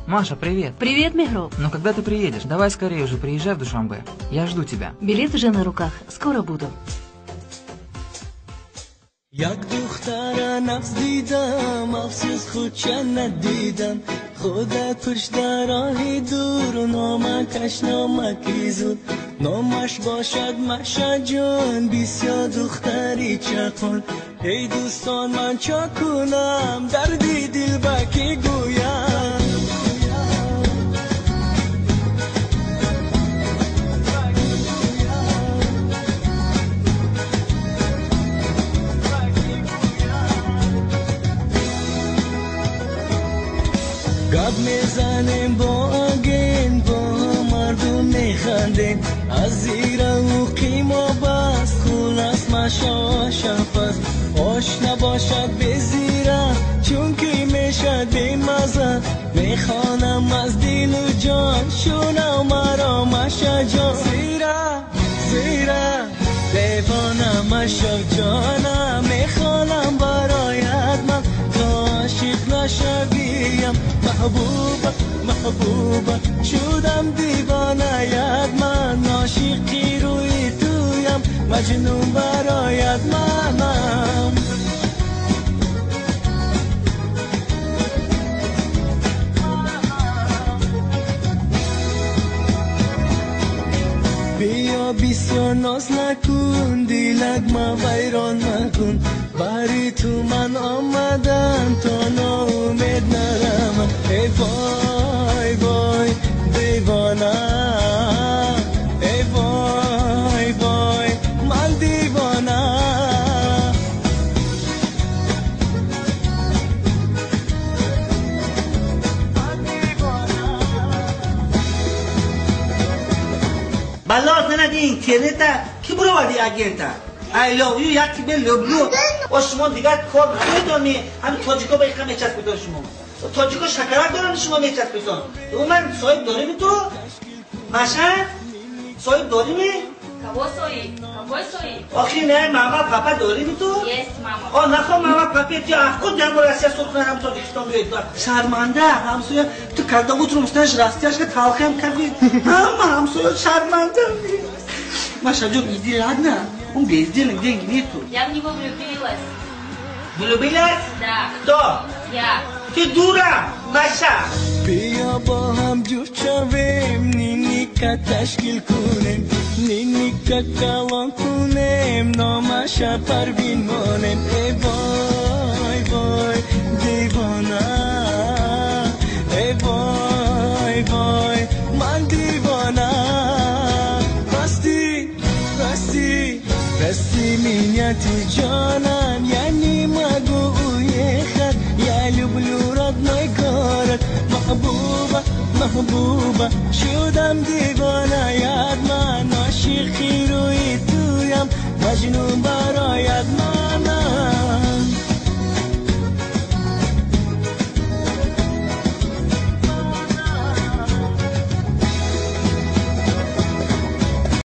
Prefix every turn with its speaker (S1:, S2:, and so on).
S1: Маша, привет.
S2: Привет, Мехроб.
S1: Ну когда ты приедешь? Давай скорее уже приезжай в Душанбе. Я жду тебя.
S2: Билет уже на руках. Скоро буду.
S3: Як духтара нафс дидам, афсӯс худча надидам. Худа пушт дар роҳи дур, номакаш номаки зуд. Номаш бошад Маша ҷон, бисёр духтари чақон. Эй дӯстон, ман чо кунам, дарди дил ба кӣ гӯям? Гап мезанем бо аген, бо мардум механдем. Аз зираву қимо бас, хулас Маша шафас. Ош набошад безира, чунки мешад бемаза. Мехонам аз дилу ҷон, шунав маро Маша ҷон. Зира, зира, девона Маша ҷона, мехонам бароят ман то ошиқ нашавиям. Маҳбуба, маҳбуба, шудам девонаят ман, ошиқи рӯи туям, маҷнун бароят манам. Биё бисёр ноз накун, дилак ма вайрон макун. Бари ту ман омадам, то ноумед нарамам. Эй вой, вой, девона, эй вой, вой, ман девона.
S4: Балло занади интернета, ки буроварди агента? I love you, я тебе люблю. О шумо дигар кор намедонӣ, ҳамин тоҷико ба иқа мечаспитон шумо. Тоҷико шакарак доранд, шумо мечаспитон. Ман соҳиб дорими ту? Маша? Соҳиб дорими?
S5: Кого соҳиб? Какой соҳиб?
S4: Охи не, мама, папа дорими ту?
S5: Есть мама.
S4: О, нахо мама, папе, ти ахкод ямбо Россия сур кунад, ҳам Тоҷикистон биёед. Шарманда, ҳамсоя, ту когда утром встанешь, растяжка талхем какой. Ҳама ҳамсоя шарманда. Маша, ҷон, иди, ладно? Он бездельник, деньги нету.
S5: Я в него влюбилась.
S4: Влюбилась?
S5: Да.
S4: Кто?
S5: Я.
S4: Ты дура, Маша!
S3: Биё бо ҳам ҷуфт шавем, ниника ташкил кунем, ниника калон кунем, номаша Парвин монем. Эй вой, вой, девона, эй вой, вой, ман девона. Прости, прости, прости меня ты, ҷонам, я не могу уехать, я люблю родной город. Маҳбуба, маҳбуба, шудам.